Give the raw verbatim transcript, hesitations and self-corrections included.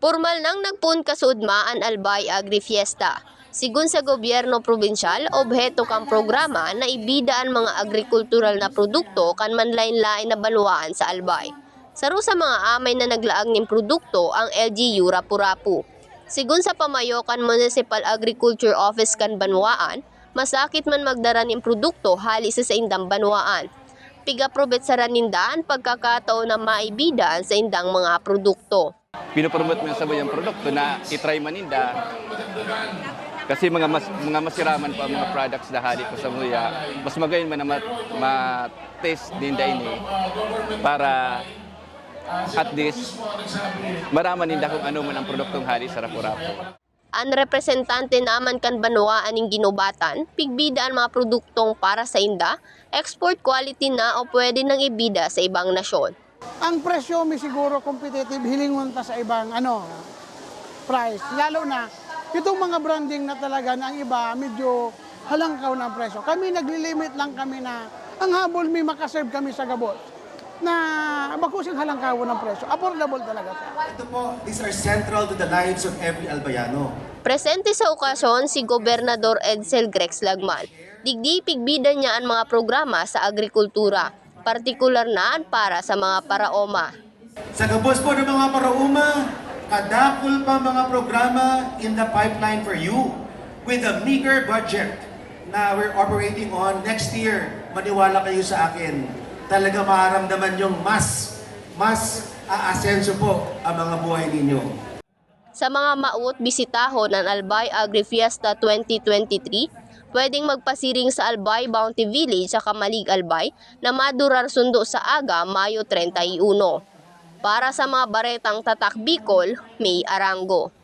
Pormal nang nagpoon kasuodma an Albay Agri Fiesta. Sigon sa gobyerno probinsyal, obheto kan programa na ibida an mga agrikultural na produkto kan manlaen-laen na banwaan sa Albay. Saro sa mga amay na naglaag nin produkto ang L G U Rapu-Rapu. Sigon sa pamayo kan Municipal Agriculture Office kan banwaan, masakit man magdara nin produkto hali sa saindang banwaan. Pig-aprobetsaran ninda an pagkakataon na maibida an saindang mga produkto. Pinopromote man sa mga produkto na i-try man ninda. Kasi mga mas, mga masiraman pa ang mga products na hali pa sa muya, mas magayon man na ma-, ma-taste ninda ini para at least maraman ninda kung ano man ang produktong hali sa Rapu-Rapu. An representante naman kan banwaan nin Guinobatan, pigbida an mga produktong para sainda, export quality na o pwede nang ibida sa ibang nasyon. Ang presyo mi siguro competitive, hilingon ta sa ibang ano price. Lalo na itong mga branding na talaga na ang iba medyo halangkaw na ang presyo. Kami naglilimit lang kami na ang habol mi makaserve kami sa gabos na bako siyang halangkawon ang presyo. Affordable talaga siya. Ito po, these are central to the lives of every Albayano. Presente sa okasyon si Gobernador Edsel Grex Lagman. Digdi pigbida niya an mga programa sa agrikultura, partikular na an para sa mga paraoma. Sa gabos po ng mga paraoma, kadakul pa mga programa in the pipeline for you with a meager budget na we're operating on next year. Maniwala kayo sa akin, talaga maramdaman yung mas, mas aasenso po ang mga buhay ninyo. Sa mga mawot bisitahon an Albay Agri Fiesta twenty twenty-three, pwedeng magpasiring sa Albay Bounty Village sa Camalig, Albay na madurar sundo sa aga, Mayo treinta y uno. Para sa mga baretang Tatak Bicol, May Arango.